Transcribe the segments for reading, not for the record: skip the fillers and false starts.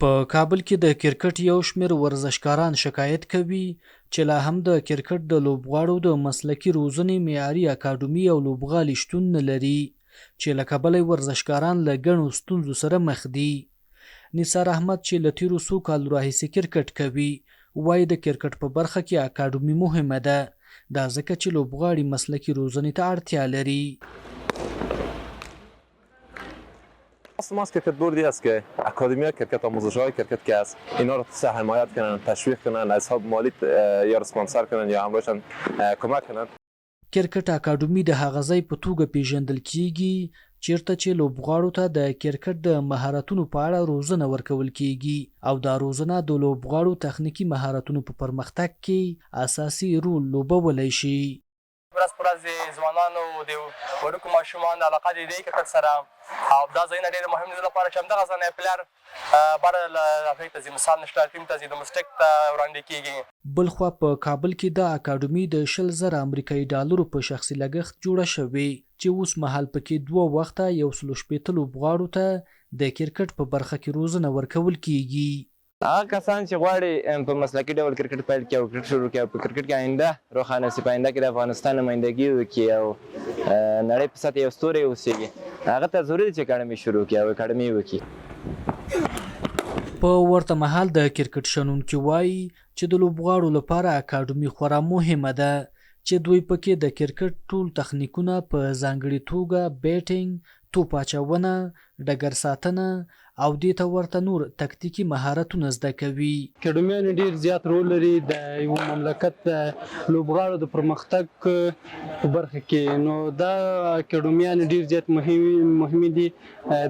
په کابل کې د کرکټ یو شمېر ورزشکاران شکایت کوي چې لا هم د کرکټ د لوبغاړو د مسلکي روزنې معیاري اکاډمي او لوبغالي شتون نه لري چې له کبله یې ورزشکاران له ګڼو ستونزو سره مخ دي. نثار احمد چې له تېرو څو کالو راهیسې کرکټ کوي، وايي د کرکټ په برخه کې اکاډمي مهمه ده، دا ځکه چې لوبغاړي مسلکي روزنې ته اړتیا لري. ماست کرکت بردی است که اکادمی کرکت، آموزش های کرکت که است، اینا رو حمایت کنن، تشویق کنن، از حساب مالی یا سپانسر کنن یا همراهشان کمک کنن. کرکټ اکاډمي د هغه ځای په توګه پېژندل کېږي چېرته چې لوبغاړو ته د کرکټ د مهارتونو په اړه روزنه ورکول کېږي او دا روزنه د لوبغاړو تخنیکي مهارتونو په پرمختګ کې اساسي رول لوبولی شي. ورځ په ورځ د ځوانانو او د وړوکو ماشومانو علاقه د دې کرکټ سره او دا ځایونه ډېر مهم دي لپاره چې همدغه ځای نه پلیر بره له هغې ته ځي، مثال نشنل ټیم ته ځي، ډومسټک ته وړاندې کېږي. بلخوا په کابل کې دا اکاډمي د 20 زره امریکايي ډالرو په شخصي لګښت جوړه شوې چې اوس مهال پکې دوه وخته 160 لوبغاړو ته د کرکټ په برخه کې روزنه ورکول کېږي. هغه کسان چې غواړي په مسلکي ډول کرکټ پیل کړي او کرکټ شروع کړي او په کرکټ کې آینده روښانه شي، په آینده کې د افغانستان نمایندګي وکړي او نړۍ په سطح یو ستوری اوسېږي، هغه ته ضروري ده چې اکاډمي شروع کړي او اکاډمي وکړي. په ورته مهال د کرکټ شنونکي وايي چې د لوبغاړو لپاره اکاډمي خورا مهمه ده چې دوی پکې د کرکټ ټول تخنیکونه په ځانګړي توګه بیټینګ، توپ اچونه، ډګر ساتنه او دې ته ورته نور تکتیکي مهارتونه زده کوي. اکاډمیانې ډیر زیات رول لري د یو مملکت د لوبغاړو د پرمختګ په برخه کې، نو دا اکاډمیانې ډیر زیات مهمې دي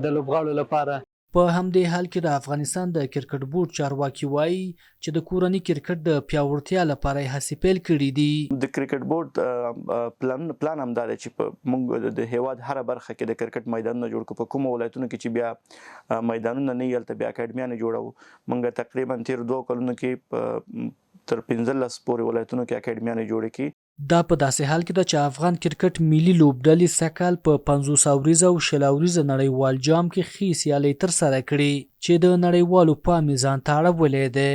د لوبغاړو لپاره. په همدې حال کې د افغانستان د کرکټ بورډ چارواکي وايي چې د کورني کرکټ د پیاوړتیا لپاره یې هڅې پیل کړې دي. د کرکټ بورډ پلان هم دا دی چې په موږ د هیواد هره برخه کې د کرکټ میدانونه جوړ کړو. په کومو ولایتونو کې چې بیا میدانونه نه وي، هلته بیا اکاډمیانې جوړوو. موږ تقریبا تېرو 2 کلونو کې په تر 15 پورې ولایتونو کې اکاډمیانې جوړې کړي. دا په داسې حال کې ده چې افغان کرکټ ملي لوبډلې سږکال په 50 اوریزه او 20 اوریزه نړیوال جام کې ښې سیالۍ ترسره کړې چې د نړیوالو پام یې ځان ته اړولی دی.